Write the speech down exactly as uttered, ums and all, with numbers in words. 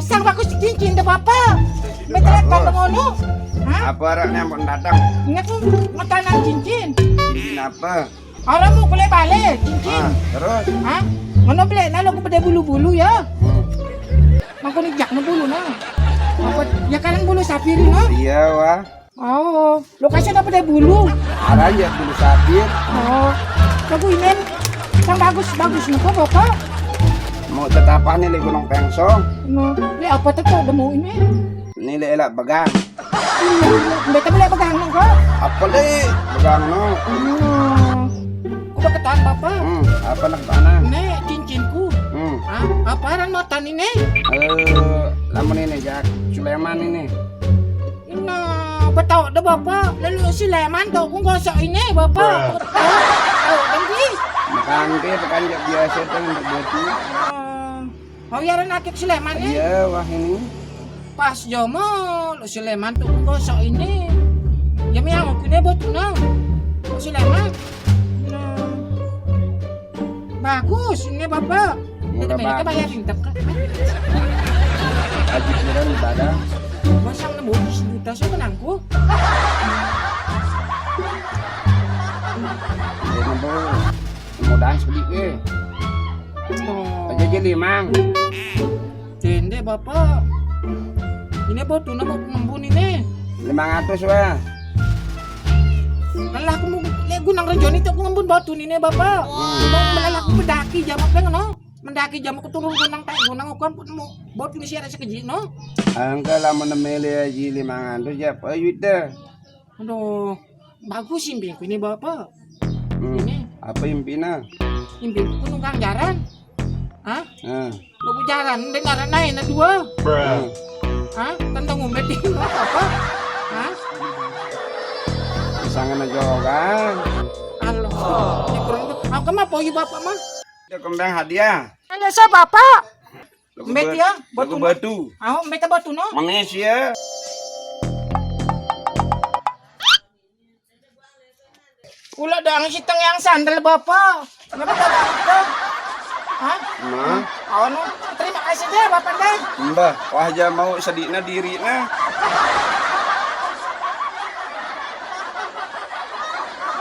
Sang bagus cincin deh, Bapak. Betul kan ngono? Hah? Apa araknya mau datang? Ini aku makanan cincin. Cincin apa? Orang mau boleh balik cincin. Ah, terus? Hah? Ngono beli, nah, lo aku pada bulu-bulu ya. Hmm. Mangko ni jak bulu nah. Apa ya, kalian bulu sapir no? Iya, wah. Oh, lokasi apa deh bulu? Arah ya bulu sapir. Oh, lagu ini sang bagus, bagus nih kok, Bapak. Mau tetapan nih, Gunung Pengso. No, ini apa tuh kok demu ini? Ini le elak begang. Betul boleh pegang no kok. Apa le? Begang no. Oh. Udah ketahuan Bapak. Hmm, apa nak mana? Ini cincinku. Hmm. Hah? Apa aran matan ini? Eh, lamun ini, Jak. Sulaiman ini. Nah, betahu deh Bapak. Lalu Sulaiman tuh, aku gosok ini Bapak. Tahu kan sih? Makan dia, makan jak biasa tuh untuk batu. Oh, oh ya, aran akik Sulaiman ya? Iya, wah ini. Pas jomo, lo Sulaiman tuh gosok ini. Ya, miang aku ini batu nah. Lo Sulaiman. Nah. Bagus, ini Bapak. Murah. Ini bayarin teka. Haji Kiran ibadah. Masa enam ratus juta saya menangku. Ini, Bu. Mudahan sedikit. Tuh. Aja jadi, Mang. Dende, Bapak. Ini batu nama aku ngembun ini. Lima ratus, wah. Alah, aku mau, lek gunang renjoni tuh aku ngembun batu ini, Bapak. Mau alah aku mendaki jamak pengen no. Mendaki jamak aku turun gunang tak gunang aku ampun mau batu ini siara sekejik no. Angka lama nemele aja lima ratus ya, apa duit dah? Aduh, bagus impinku ini, Bapak. Hmm. Ini. Apa impina? Impinku nunggang jaran. Hah? Heeh. Lo jaran, dengaran naik na dua. Heeh. Hah? Tentang umbet ini apa? Hah? Sangan aja orang. Allah. Ini kurang tuh. Aku mah poyu Bapak mah. Dia kembang hadiah. Ada saya Bapak. Lagu Mbet ba-, ya, lagu batu. Batu. Oh, mbet batu no. Manis ya. Ula doang si teng yang sandal Bapak. Kenapa tak ada itu? Hah? Nah. Oh, no. Terima kasih deh, Bapak deh. Mbah, wah aja mau sedihna diri nah.